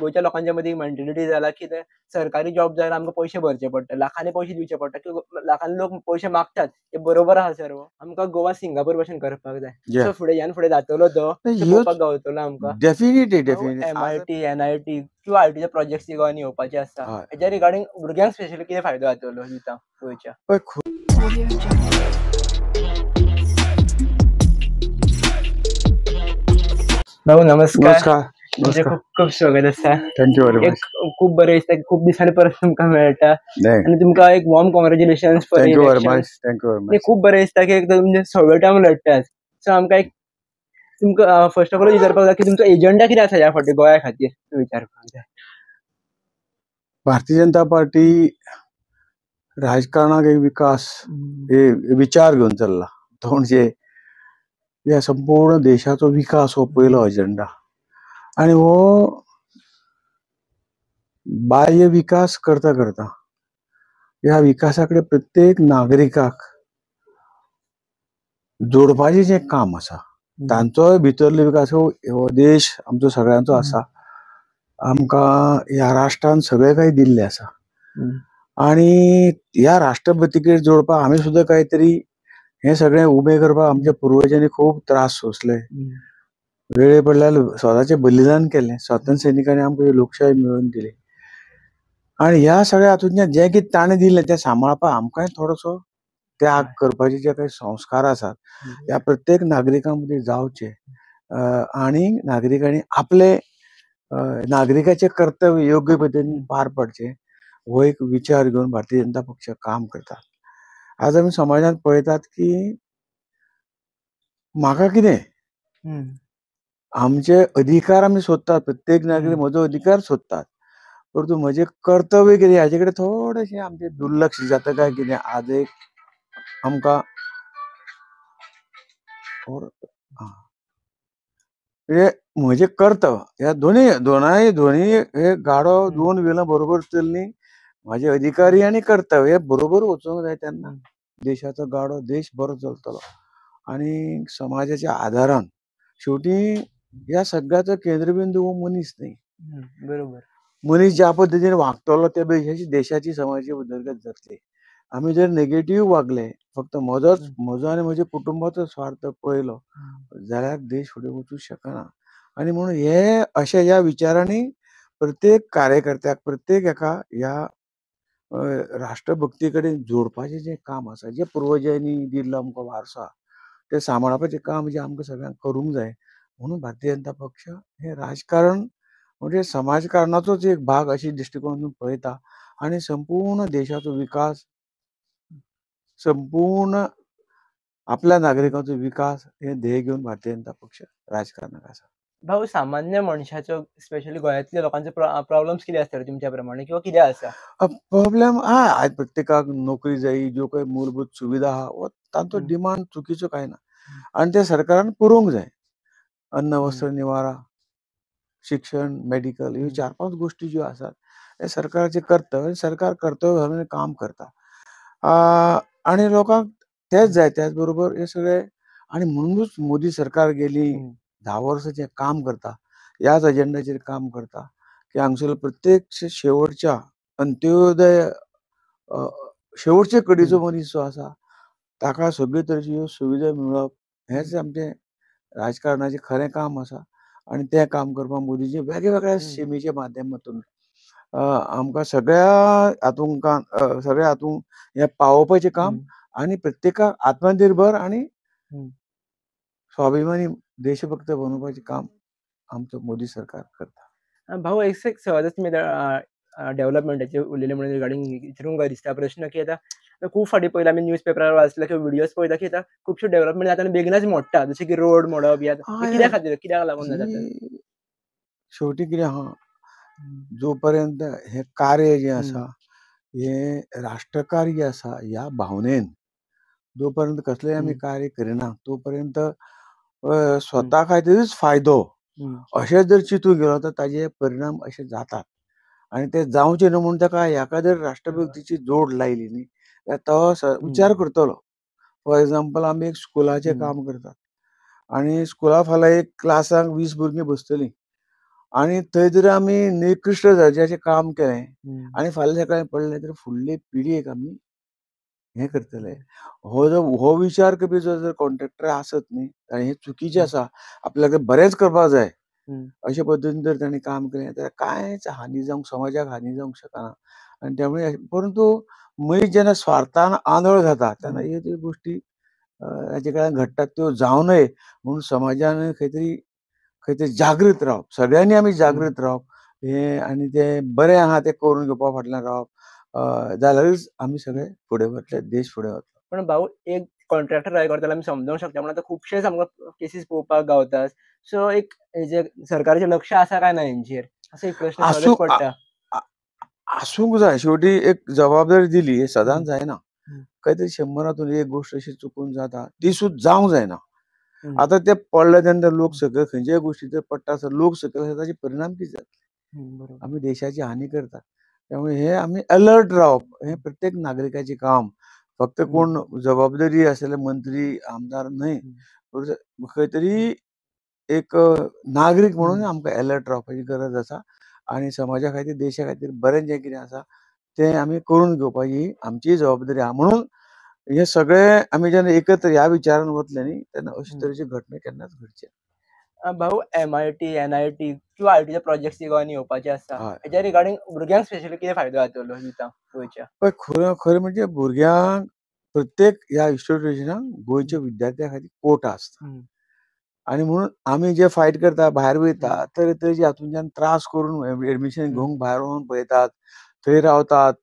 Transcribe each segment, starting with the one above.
गोंयच्या लोकांच्या मदीं मेंटेलिटी जाला की ते सरकारी जॉब जाय आमकां पयशे भरचे पडटा, लाखांनी पयशे दिवचे पडटा किंवा लाखांनी लोक पयशे मागतात. ते बरोबर आहा सर्व. आमकां गोवा सिंगापूर भशेन करपाक जाय. सो फुडें ह्यान फुडें जातलो तो पळोवपाक गावतलो आमकां. डेफिनेटली डेफिनेटली MIT NIT किंवा आयटीचे प्रोजेक्ट्स गोंयांत येवपाचे आसा, हेच्या रिगार्डिंग भुरग्यांक स्पेशली कितें फायदो जातलो युथाक गोंयच्या? भाऊ नमस्कार, तुमचें खूब खूब स्वागत आसा. Thank you very much. खूब बरें दिसता की खूब दिसांनी परत तुमकां मेळटा आनी तुमकां एक warm congratulations for thank you very much. Thank you very much. खूब बरें दिसता की तुमचे सगळे टायम लढटात. सो आमकां एक तुमकां फर्स्ट ऑफ ऑल विचारपाक जाय की तुमचो एजंडा कितें आसा ह्या फावटी गोंया खातीर विचारपाक जाय. भारतीय जनता पार्टी राजकारणाक एक विकास हे विचार घेवन चल्ला. तो म्हणजे ह्या संपूर्ण देशाचो विकास हो पयलो एजेंडा आनी हो बाह्य विकास करता करता ह्या विकासा कडेन प्रत्येक नागरिकाक जोडपाचें जें काम आसा, तांचोय भितरलो विकास हो देश आमचो सगळ्यांचो आसा. आमकां ह्या राष्ट्रान सगळें काही दिल्लें आसा आनी ह्या राष्ट्रपतीकडेन जोडपाक आमी सुद्दां कांय तरी हें सगळें उबें करपाक आमच्या पुर्वजांनी खूब त्रास सोंसले, वेळे पडल्यार स्वताचें बलिदान केलें. स्वातंत्र्य सैनिकांनी आमकां ही लोकशाय मेळोवन दिली आनी ह्या सगळ्या हातूंतल्यान जें कितें ताणें दिलें तें सांबाळपाक आमकांय थोडोसो त्याग करपाचे जे काही संस्कार आसात ह्या प्रत्येक नागरिकां मदीं जावचे आनी नागरिकांनी आपले नागरिकाचें कर्तव्य योग्य पद्दतीन पार पडचें हो एक विचार घेवन भारतीय जनता पक्ष काम करता. आज आमी समाजांत पळयतात की म्हाका कितें आमचे अधिकार आमी सोदतात, प्रत्येक नागरीक म्हजो अधिकार सोदतात, परंतु म्हजें कर्तव्य कितें हाजे कडेन थोडेशें आमचें दुर्लक्ष जाता काय कितें. आज एक आमकां म्हणजे म्हजें कर्तव्य ह्या दोनूय दोनाय दोनूय हे गाडो दोन व्हिलां बरोबर चल्ली, म्हाजे अधिकारी आनी कर्तव्य हे बरोबर वचूंक जाय तेन्ना देशाचो गाडो देश बरो चलतलो. आनी समाजाच्या आदारान शेवटी ह्या सगळ्याचो केंद्रबिंदू हो मनीस न्ही, बरोबर. मनीस ज्या पद्दतीन वागतलो त्या देशाची देशाची समाजाची उदरगत जातली. आमी जर नेगेटीव वागले, फक्त म्हजोच म्हजो आनी म्हज्या कुटुंबाचो स्वार्थ पळयलो जाल्यार देश फुडें वचूंक शकना. आनी म्हणून हे अशे ह्या विचारांनी प्रत्येक कार्यकर्त्याक प्रत्येक एका ह्या राष्ट्रभक्ती कडेन जोडपाचें जें काम आसा, जें पुर्वजांनी दिल्लो आमकां वारसो तें सांबाळपाचें काम जें आमकां सगळ्यांक करूंक जाय. म्हणून भारतीय जनता पक्ष हें राजकारण म्हणजे समाजकारणाचोच एक भाग अशी दृश्टिकोनातून पळयता आनी संपूर्ण देशाचो विकास, संपूर्ण आपल्या नागरिकांचो विकास हे ध्येय घेवन भारतीय जनता पक्ष राजकारणाक आसा. भाऊ, सामान्य मनशाचो स्पेशली गोंयांतल्या लोकांचो प्रॉब्लम्स कितें आसतले तुमच्या प्रमाणे किंवा कितें आसा प्रॉब्लेम? आयज प्रत्येकाक नोकरी जाय, ज्यो काही मूलभूत सुविधा आहा हो तांचो डिमांड चुकीचो कांय ना आनी ते सरकारान पुरोवंक जाय. अन्न वस्त्र निवारा, शिक्षण, मेडिकल ह्यो 4-5 गोश्टी ज्यो आसात हे सरकाराचें कर्तव्य. सरकार कर्तव्य घालून काम करता आनी लोकांक तेच जाय. त्याच बरोबर हे सगळे आनी म्हणूनच मोदी सरकार गेली 10 वर्सां जें काम करता ह्याच एजेंडाचेर काम करता की हांगसरलो प्रत्येक शेवटच्या अंत्योदय शेवटचे कडीचो मनीस जो आसा ताका सगळे तरेच्यो ह्यो सुविधा मेळप हेंच आमचें राजकारणाचें खरें काम आसा. आनी तें काम करपाक मोदीजी वेगळ्यावेगळ्या स्किमीच्या माध्यमातून आमकां सगळ्या हातूंत सगळ्या हातूंत हें पावोवपाचें काम आनी प्रत्येकाक आत्मनिर्भर आनी स्वाभिमानी देशभक्त बनोवपाचें काम आमचो मोदी सरकार करता. भाऊ, एक सहजच तुमी डेव्हलपमेंटाचे उलयले म्हणून रिगार्डिंग विचारूंक जाय दिसता प्रश्न की आतां खूब फावटी पयलीं आमी न्यूज पेपरार वाचला किंवा व्हिडियोज पळयता की आतां खुबश्यो डेव्हलपमेंट जाता आनी बेगीनच मोडटा, जशें की रोड मोडप या कित्या खातीर कित्याक लागून जाता? शेवटी कितें आहा, जो पर्यंत हें कार्य जें आसा हें राष्ट्रकार्य आसा ह्या भावनेन जो पर्यंत कसलेंय आमी कार्य करिना तो पर्यंत स्वता खातीरूच फायदो अशें जर चिंतूंक गेलो तर ताजे परिणाम अशे जातात आनी ते जावचे न्हू म्हूण ताका हेका जर राष्ट्रभक्तीची जोड लायली न्ही जाल्यार तो विचार करतलो. फॉर एग्जाम्पल, आमी एक स्कुलाचें काम करतात आनी स्कुला फाल्यां एक क्लासाक 20 भुरगीं बसतलीं आनी थंय जर आमी निकृश्ट दर्जाचें काम केलें आनी फाल्यां सकाळीं पडलें तर फुडले पिळगेक आमी हें करतले. हो जो हो विचार करपी जो जर कॉन्ट्रॅक्टर आसत न्ही, आनी हें चुकीचें आसा, आपल्याक बरेंच करपाक जाय अशे पद्दतीन जर ताणें काम केलें जाल्यार कांयच हानी जावंक, समाजाक हानी जावंक शकना. आनी त्यामुळे परंतु मनीस जेन्ना स्वार्थान आंधळ जाता तेन्ना ह्यो ज्यो गोश्टी ताचे कडेन घडटात त्यो जावं नये म्हणून समाजान खंय तरी खंय तरी जागृत रावप, सगळ्यांनी आमी जागृत रावप हें, आनी तें बरें आहा तें करून घेवपा फाटल्यान रावप जाल्यारूच आमी सगळे फुडें वतले, देश फुडें वतलो. पण भाऊ एक कॉन्ट्रॅक्टर करता जाल्यार आमी समजोंक शकता, पूण आतां खुबशेच आमकां केसीस पळोवपाक गावतात. सो एक हेजेर सरकाराचें लक्ष आसा काय ना हेंचेर, असो एक प्रश्न सहजच पडटा. आसूंक जाय. शेवटी एक जबाबदारी दिली हे सदांच जायना, खंय तरी 100 एक गोश्ट अशी चुकून जाता, ती सुद्दां जावंक जायना. आतां ते पडले तेन्ना लोक सकयल खंयच्याय गोश्टी जर पडटा आसत लोक सकयल आसा ताचे परिणाम कितें जातले, आमी देशाची हानी करतात. त्यामुळे हे आमी अलर्ट रावप हें प्रत्येक नागरिकाचें काम. फक्त कोण जबाबदारी आसलेले मंत्री आमदार न्हय, खंय तरी एक नागरीक म्हणून आमकां अलर्ट रावपाची गरज आसा आनी समाजा खातीर देशा खातीर बरें जें कितें आसा तें आमी करून घेवपाची आमचीय जबाबदारी आहा. म्हणून हे सगळे आमी जेन्ना एकत्र ह्या विचारान वतले न्ही तेन्ना अशे तरेची घटना केन्नाच घडची. भाऊ MIT NIT किंवा आयटीचे प्रोजेक्ट्स गोंयांत येवपाचे आसा, हेच्या रिगार्डिंग भुरग्यांक स्पेशली कितें फायदो जातलो दिता गोंयच्या? पळय खरें म्हणजे भुरग्यांक प्रत्येक ह्या इन्स्टिट्युशनाक गोंयच्या विद्यार्थ्यां खातीर कोटा आसता आनी म्हणून आमी जे फायट करता भायर वयता तरेतरेचे हातूंतल्यान त्रास करून एडमिशन घेवंक भायर वचून पळयतात, थंय रावतात,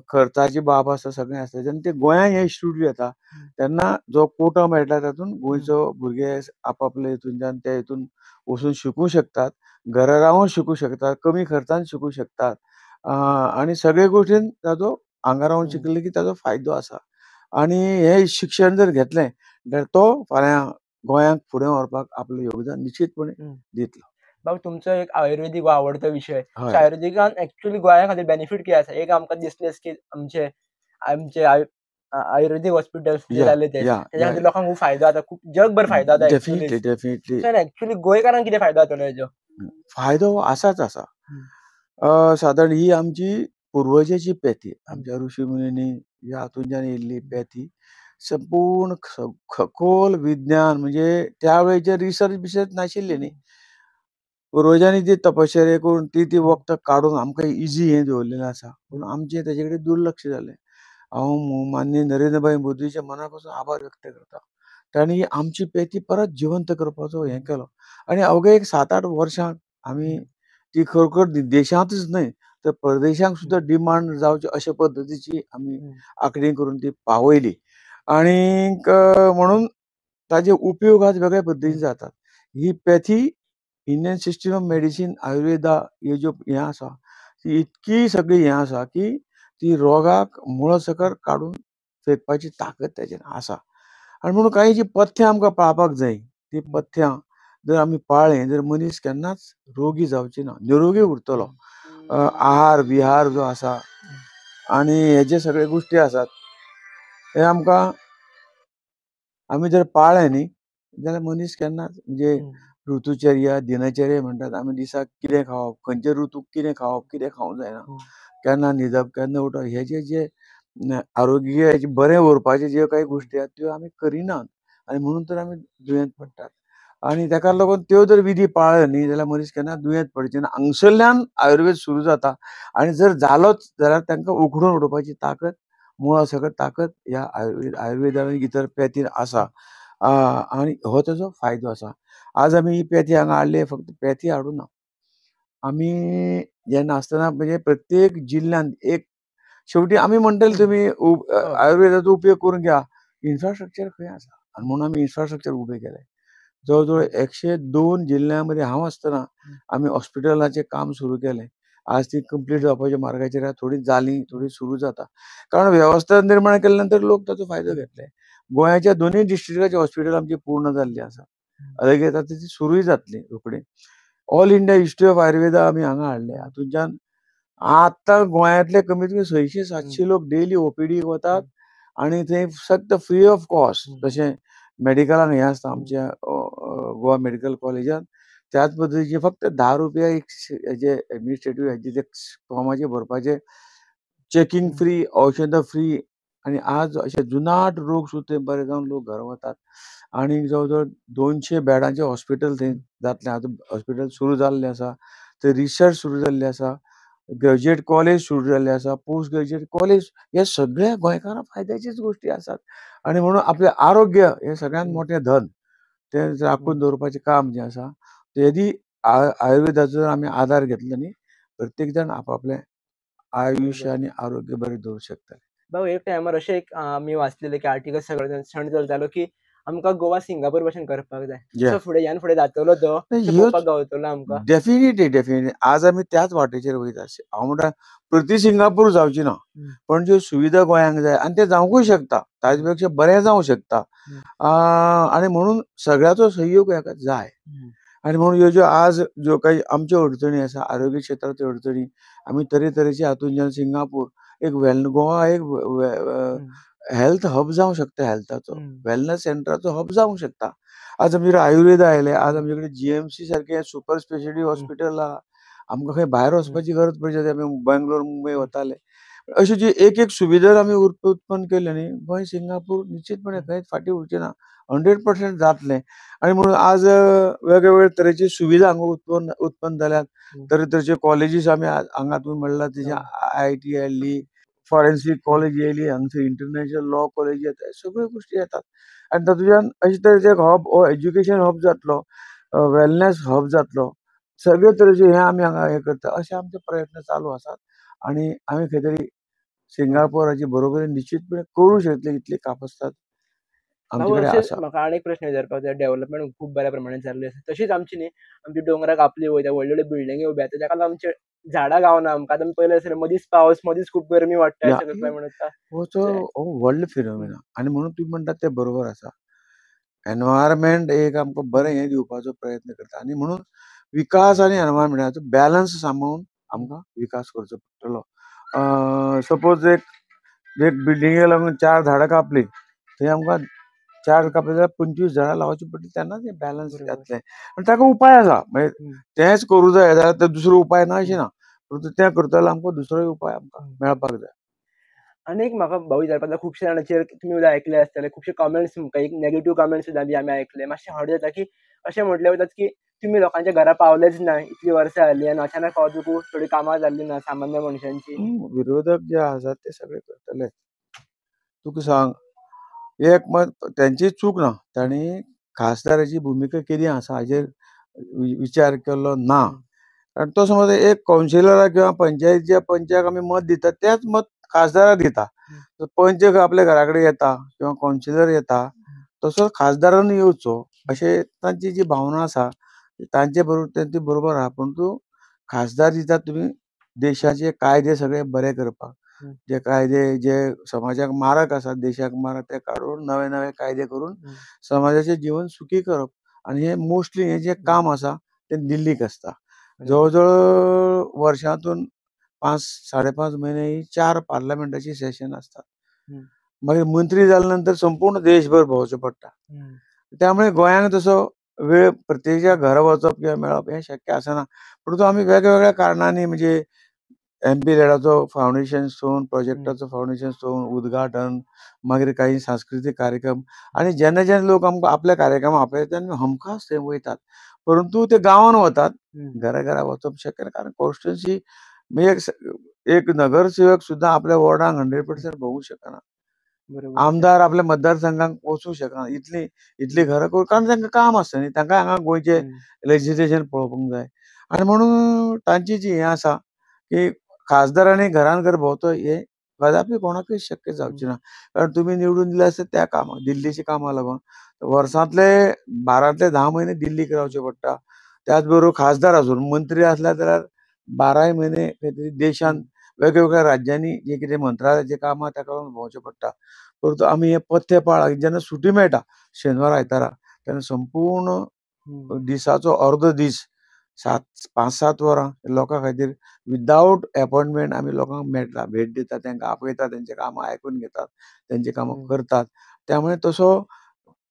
खर्चाची बाब आसता, सगळें आसता. जेन्ना ते गोंयांत हे इन्स्टिट्यूट येता तेन्ना जो कोटा मेळटा तातूंत गोंयचो भुरगे आपापले हितूनच्यान ते हितून वचून शिकूं शकतात, घरा रावून शिकूं शकतात, कमी खर्चान शिकूं शकतात आनी सगळे गोश्टीन ताजो हांगा रावन शिकले की ताजो फायदो आसा. आनी हें शिक्षण जर घेतलें जाल्यार तो फाल्यां गोंयांक फुडें व्हरपाक आपलें योगदान निश्चितपणे दितलो. बाबू तुमचो एक आयुर्वेदीक हो आवडतो विशय, आयुर्वेदिकान एक्चुअली गोंया खातीर बेनिफीट कितें आसा? एक आमकां दिसलेच की आमचे आमचे आयुर्वेदीक हॉस्पिटल्स जे जाले ते तेच्या खातीर लोकांक खूब फायदो जाता, खूब जगभर फायदो जाता. Definitely definitely. एक्चुअली गोंयकारांक कितें फायदो जातलो हेजो? फायदो आसाच आसा. सादारण ही आमची पुर्वजाची पेथी, आमच्या ऋषी मुनींनी ह्या हातूंतल्यान येयल्ली पेथी, संपूर्ण खगोल विज्ञान म्हणजे त्या वेळचे रिसर्च बिसर्च नाशिल्ली न्ही, पुर्वजांनी ती तपश्चर्या करून ती ती वखदां काडून आमकां इजी हें दवरलेलें आसा, पूण आमचें तेजे कडेन दुर्लक्ष जालें. हांव माननीय नरेंद्रभाई मोदीच्या मना पासून आभार व्यक्त करता, तांणी आमची पेथी परत जिवंत करपाचो हें केलो आनी अवघे एक 7-8 वर्सां आमी ती खरोखर देशांतच न्हय तर परदेशांक सुद्दां डिमांड जावची अशे पद्दतीची आमी आंखणी करून ती पावयली आनीक म्हणून ताजे उपयोग आज वेगळ्या पद्दतीन जातात. ही pathy Indian system of medicine Ayurveda हे ज्यो हें आसा ती इतकी सगळी हें आसा की ती रोगाक मुळा सकट काडून फेकपाची ताकद तेजेर आसा. आनी म्हणून कांय जी पथ्यां आमकां पाळपाक जाय ती पथ्यां जर आमी पाळ्ळें जर मनीस केन्नाच रोगी जावची ना, निरोगी उरतलो. आहार विहार जो आसा आनी हे जे सगळे गोश्टी आसात हे आमकां आमी जर पाळ्ळें न्ही जाल्यार मनीस केन्नाच म्हणजे ऋतुचर्या दिनचर्या म्हणटात, आमी दिसाक कितें खावप, खंयच्या ऋतूक कितें खावप, कितें खावंक जायना, केन्ना न्हिदप केन्ना उठप, हेजे जे आरोग्य बरें उरपाचे ज्यो कांय गोश्टी आसात त्यो आमी करिनात आनी म्हणून तर आमी दुयेंत पडटात. आनी ताका लागून त्यो जर विधी पाळ्ळ्यो न्ही जाल्यार मनीस केन्ना दुयेंत पडचे ना. हांगसरल्यान आयुर्वेद सुरू जाता आनी जर जालोच जाल्यार तांकां उखडून उडोवपाची ताकद, मुळा सकट ताकद ह्या आयुर्वेदान इतर पेथीन आसा आनी हो ताजो फायदो आसा. आज आमी ही पेथी हांगा हाडली, फक्त पेथी हाडूं ना, आमी जेन्ना आसतना म्हणजे प्रत्येक जिल्ल्यांत एक शेवटी आमी म्हणटले तुमी आयुर्वेदाचो उपयोग करून घ्या, इन्फ्रास्ट्रक्चर खंय आसा आनी म्हणून आमी इन्फ्रास्ट्रक्चर उबें केलें. जवळ जवळ 102 जिल्ल्या मदीं हांव आसतना आमी हॉस्पिटलाचें काम सुरू केलें. आज ती कंप्लीट जावपाच्या मार्गाचेर थोडी जाली, थोडी सुरू जाता, कारण वेवस्था निर्माण केल्या नंतर लोक ताचो फायदो घेतले. गोंयाच्या दोनूय डिस्ट्रिक्टाचे हॉस्पिटल आमची पूर्ण जाल्ली आसा, लगेच आतां ती सुरूय जातली रोखडी. All India institute of Ayurveda आमी हांगा हाडले, हातूंतल्यान आतां गोंयांतले कमीत कमी 600-700 लोक डेली ओपीडी वतात आनी थंय फक्त फ्री ऑफ कॉस्ट, जशें मेडिकलान हें आसता आमच्या गोवा मेडिकल कॉलेजान, त्याच पद्दतीचे फक्त 10 रुपया एक हेजे एडमिनिस्ट्रेटीव हेजे ते फॉर्माचे भरपाचे, चॅकिंग फ्री, औषधां फ्री. आनी आज अशे जुनाट रोग सुद्दां बरे जावन लोक घरा वतात. आनी जवळ जवळ 200 बेडांचे हॉस्पिटल थंय जातलें. आतां हॉस्पिटल सुरू जाल्लें आसा, थंय रिसर्च सुरू जाल्ली आसा, ग्रॅज्युएट कॉलेज सुरू जाल्लें आसा, पोस्ट ग्रॅज्युएट कॉलेज. हे सगळ्या गोंयकारांक फायद्याचीच गोश्टी आसात. आनी म्हणून आपलें आरोग्य हें सगळ्यांत मोठें धन, तें राखून दवरपाचें काम जें आसा तें यदी आयुर्वेदाचो जर आमी आदार घेतलो न्ही, प्रत्येक जाण आपापलें आयुश्य आनी आरोग्य बरें दवरूंक शकतले. भाऊ, एक टायमार अशें एक आमी वाचलेलें की आर्टिकल सगळें सण चलतालो की आमकां गोवा सिंगापूर भशेन करपाक जाय. सो फुडें ह्यान फुडें जातलो तो पळोवपाक गावतलो आमकां. डेफिनेटली डेफिनेटली आज आमी त्याच वाटेचेर वयता. हांव म्हणटा प्रति सिंगापूर जावची ना, पण ज्यो सुविधा गोंयांक जाय आनी ते जावंकूय शकता, ताजे पेक्षा बरें जावंक शकता. आनी म्हणून सगळ्याचो सहयोग हेका जाय. आनी म्हणून ह्यो ज्यो आज ज्यो काही आमच्यो अडचणी आसा, आरोग्य क्षेत्राच्यो अडचणी, आमी तरेतरेचे हातून जेन्ना सिंगापूर एक गोवा एक हेल्थ हब जावंक शकता, हेल्थाचो वेलनस सेंटराचो हब जावंक शकता. आज आमचे कडेन आयुर्वेदा आयले, आज आमचे कडेन GMC सारकें सुपर स्पेशलिटी हॉस्पिटल आहा. आमकां खंय भायर वचपाची गरज पडची, आमी बेंगलोर मुंबय वताले. अशी जी एक एक सुविधा आमी उत्पन्न केल्यो न्ही, गोंय सिंगापूर निश्चितपणे खंयच फाटीं उरचें ना, 100% जातलें. आनी म्हणून आज वेगवेगळे तरेची सुविधा हांगा उत्पन्न जाल्यात. तरेतरेचे कॉलेजीस आमी हांगा तुमी म्हणलां तशें IIT आयली, फॉरेन्सीक कॉलेज येयली, हांगसर इंटरनॅशनल लॉ कॉलेज येता, सगळ्यो गोश्टी येतात. आनी तातूंतल्यान अशे तरेचे एक हब, हो एज्युकेशन हब जातलो, वेलनेस हब जातलो, सगळे तरेचे हे आमी हांगा हे करता. अशे आमचे प्रयत्न चालू आसात आनी आमी खंय तरी सिंगापोराची बरोबरी निश्चितपणे करूं शकतले इतली कापस्ताद आमचे कडेन आसा. म्हाका आनी एक प्रश्न विचारपाक जाय. डेव्हलपमेंट खूब बऱ्या प्रमाणे जाल्ली आसा, तशीच आमची न्ही आमची दोंगरां कापली वयता, व्हडले व्हडले बिल्डिंगी उबे आसा, ताका लागून आमचे झाडां गावना आमकां. आतां पयलें आसलें मदींच पावस, मदींच खूब गरमी वाडटा, सगळें क्लायमेट वता. हो व्हडलो फिनोमिना. आनी म्हणून तुमी म्हणटात तें बरोबर आसा. एनवायरमेंट एक आमकां बरें हें दिवपाचो प्रयत्न करता आनी म्हणून विकास आनी एनवायरमेंटाचो बॅलन्स सांबाळून आमकां विकास करचो पडटलो. सपोज एक बिल्डिंगे लागून 4 झाडां कापली, थंय आमकां 4 कापली जाल्यार 25 झाडां लावची पडटली, तेन्नाच हें बॅलन्स जातलें. आनी ताका उपाय आसा, म्हणजे तेंच करूं जाय जाल्यार तर दुसरो उपाय ना अशें ना, परंतु तें करतलो आमकां दुसरोय उपाय आमकां मेळपाक जाय. आनी एक म्हाका भाऊ विचारपाक जाय, खुबशे जाणांचेर तुमी सुद्दां आयकले आसतले खुबशे कमेंट्स, तुमकां एक नेगेटीव कमेंट्स सुद्दां बी आमी आयकले. मातशें हर्ट जाता की अशें म्हटलें वतात की तुमी लोकांच्या घरा पावलेच ना, इतली वर्सां जाली आनी अचानक पावतकूच थोडी कामां जाल्ली ना सामान्य मनशांची. विरोधक जे आसात ते सगळे करतले. तुका सांग, एक मत तेंची चूक ना, तांणी खासदाराची भुमिका कितें आसा हाजेर विचार केल्लो ना. कारण तो समज एक कावन्सिलराक किंवा पंचायतीच्या पंचाक आमी मत दितात, तेच मत खासदाराक दिता. पंच आपल्या घरा कडेन येता किंवा कावन्सिलर येता, तसोच खासदारान येवचो अशें तांची जी भावना आसा तांचे बरोबर तेंची बरोबर आहा. परंतु खासदार दितात तुमी देशाचे कायदे सगळे बरे करपाक, जे कायदे जे समाजाक मारक आसात, देशाक मारक, ते काडून नवे नवे कायदे करून समाजाचें जीवन सुखी करप. आनी हे मोस्टली हे जे काम आसा तें दिल्लीक आसता. जवळ जवळ वर्षांतून 5 साडे 5 म्हयने ही 4 पार्लमेंटाची सेशन आसतात. मागीर मंत्री जाल्या नंतर संपूर्ण देशभर भोंवचें पडटा. त्यामुळे गोंयांक तसो वेळ प्रत्येकाच्या घरा वचप किंवा मेळप हें शक्य आसना. परंतु आमी वेगवेगळ्या कारणांनी, म्हणजे MP लॅडाचो फावंडेशन स्टोन, प्रोजेक्टाचो फावंडेशन स्टोन उद्घाटन, मागीर काही सांस्कृतीक कार्यक्रम, आनी जेन्ना जेन्ना लोक आमकां आपल्या कार्यक्रमाक आपयतात तेन्ना हमखास थंय वयतात. परंतु ते गांवान वतात, घरा घरा वचप शक्य ना, कारण कॉन्स्टिट्युएन्सी म्हणजे एक नगरसेवक सुद्दां आपल्या वॉर्डांक 100% भोंवूंक शकना, आमदार आपल्या मतदारसंघाक वचूंक शकना, इतली इतली घरां करून, कारण तांकां काम आसता न्ही, तांकां हांगा गोंयचें लेजिस्लेशन पळोवपाक जाय. आनी म्हणून तांची जी हें आसा की खासदारांनी घरान घर भोंवतो, हें कदापी कोणाकूय शक्य जावचें ना. कारण तुमी निवडून दिले आसता त्या कामाक, दिल्लीच्या कामाक लागून वर्सांतले 12 10 म्हयने दिल्लीक रावचें पडटा. त्याच बरोबर खासदार आसून मंत्री आसल्यार जाल्यार 12 म्हयने खंय तरी देशांत वेगवेगळ्या राज्यांनी जे कितें मंत्रालयाचें काम आहा ताका लागून भोंवचें पडटा. परंतु आमी हें पथ्य पाळ्ळां की जेन्ना सुटी मेळटा शेनवार आयतारा, तेन्ना संपूर्ण दिसाचो अर्दो दीस 5-7 वरां लोकां खातीर विदावट एपॉयंटमेंट आमी लोकांक मेळटा, भेट दिता, तांकां आपयता, तेंचे कामां आयकून घेतात, तेंची कामां करतात. त्यामुळे तसो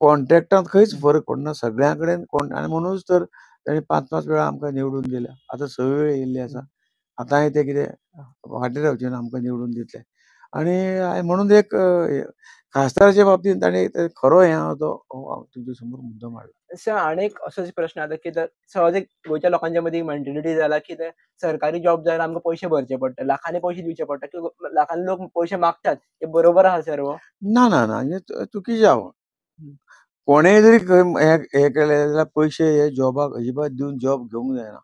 कॉन्ट्रॅक्टांत खंयच फरक पडना सगळ्यां कडेन. आनी म्हणूनच तर ताणी 5-5 वेळा आमकां निवडून दिल्या. आतां 6 वेळ येयल्ले आसा. आतांय ते कितें फाटीं रावचे ना, आमकां निवडून दितले. आनी म्हणून एक खासदाराच्या बाबतींत ताणी खरो हें आहा तो हांव तुमच्या समोर मुद्दो मांडला. सर आनी एक असोच प्रश्न आता की सहज एक गोंयच्या लोकांच्या मदीं मेंटेलिटी जाला की ते सरकारी जॉब जाय आमकां पयशे भरचे पडटा, लाखांनी पयशे दिवचे पडटा, किंवा लाखांनी लोक पयशे मागतात, हे बरोबर आहा सर? हो ना ना ना, हें चुकीचें आहा. कोणेय जरी हें केलें जाल्यार पयशे हे जॉबाक अजिबात दिवन जॉब घेवंक जायना.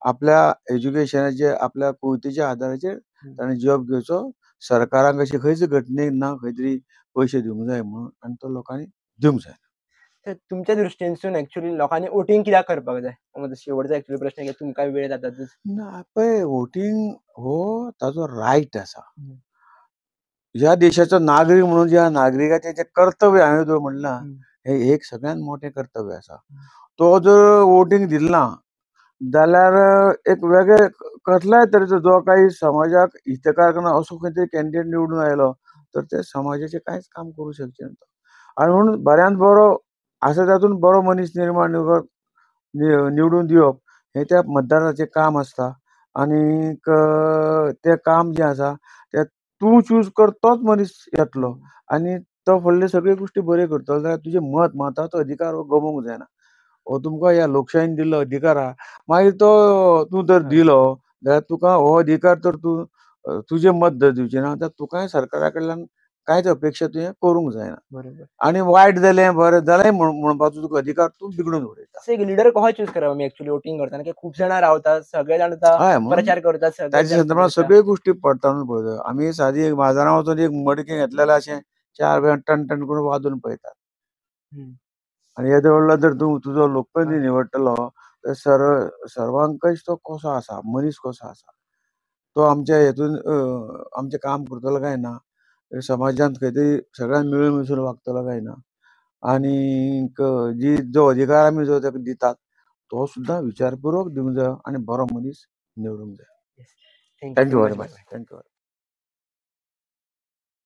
आपल्या एज्युकेशनाचेर, आपल्या कुवतीच्या आदाराचेर ताणें जॉब घेवचो. सरकाराक अशी खंयच घटनेक ना खंय तरी पयशे दिवंक जाय म्हणून, आनी तो लोकांनी दिवंक जाय. तर तुमच्या दृश्टीनसून एक्चुअली लोकांनी वोटींग कित्याक करपाक जाय? म्हजो शेवटचो एक्चुअली प्रश्न की तुमकां वेळ जाताच. ना पळय, वोटींग हो ताजो रायट आसा. ह्या देशाचो नागरीक म्हणून ज्या नागरिकाचें जें कर्तव्य हांवें जर म्हणलां, हें एक सगळ्यांत मोठें कर्तव्य आसा. तो जर वोटींग दिलें ना जाल्यार एक वेगळे कसल्याय तरेचो जो काही समाजाक हितकारक ना असो खंय तरी कॅन्डिडेट निवडून आयलो तर ते समाजाचें कांयच काम करूं शकचे ना. आनी म्हणून बऱ्यांत बरो आसा तातूंत बरो मनीस निर्माण निवडून दिवप हें त्या मतदाराचें काम आसता. आनीक तें काम जें आसा तें तूं चूज कर, तोच मनीस येतलो आनी तो फुडले सगळे गोश्टी बऱ्यो करतलो. जाल्यार तुजें मत, मताचो अधिकार हो गमोवंक जायना. हो तुमकां ह्या लोकशायेन दिल्लो अधिकार आहा. मागीर तो तूं जर दिलो जाल्यार तुका हो अधिकार तर तूं तुजें मत जर दिवचें ना जाल्यार तुकाय सरकारा कडल्यान कांयच अपेक्षा तुवें करूंक जायना. बरोबर. आनी वायट जालें बरें जालें म्हणपाचो तुका अधिकार तूं बिगडून उडयता. एक लिडर कसो चूज करप आमी एक्चुअली वोटींग करतना? की खूब जाणां रावतात, सगळे जाण प्रचार करतात, ताच्या संदर्भात सगळ्यो गोश्टी पडताळून पळयता. आमी सादी एक बाजारां वचून एक मडकें घेतलें जाल्यार अशें 4 वेळा टन टन करून वाजोवन पळयतात. आनी येदो व्हडलो जर तूं तुजो लोकप्रतिनिधी निवडटलो तर सर्वांकच तो कसो आसा, मनीस कसो आसा, तो आमच्या हेतून आमचें काम करतलो काय ना, समाजांत खंय तरी सगळ्यांक मेळून मिसळून वागतलो काय ना, आनीक जी जो अधिकार आमी जो ताका दितात तो सुद्दां विचारपुर्वक दिवंक जायो आनी बरो मनीस निवडूंक जाय. Thank you very much. Thank you.